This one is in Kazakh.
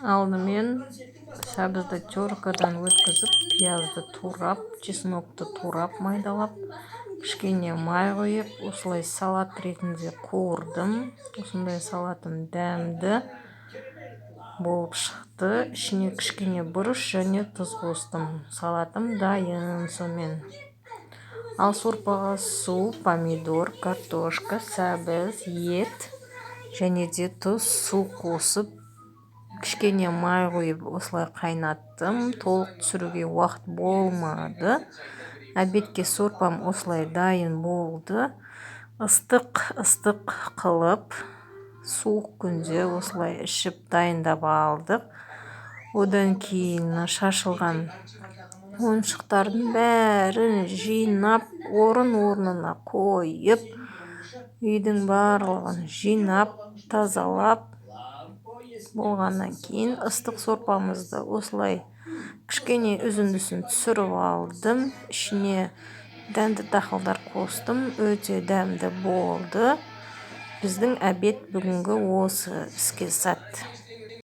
Алдымен сәбізді теркадан өткізіп, пиязды турап, чеснокты турап, майдалап, кішкене май құйып, осылай салат ретінде қуырдым. Осындай салатым дәмді болып шықты. Ішіне кішкене бұрыш және тұз қостым. Салатым дайын сонымен. Ал сорпаға су, помидор, картошка, сәбіз, ет және де тұз, су қосып, кішкене май құйып, осылай қайнаттым. Толық түсіруге уақыт болмады. Обедке сорпам осылай дайын болды. Ыстық ыстық қылып, суық күнде осылай ішіп, дайындап алдық. Одан кейін шашылған ойыншықтардың бәрін жинап, орын орнына қойып, үйдің барлығын жинап, тазалап болғаннан кейін, ыстық сорпамызды осылай кішкене үзіндісін түсіріп алдым. Ішіне дәнді дақылдар қостым, өте дәмді болды. Біздің обед бүгінгі осы. Іске сәт!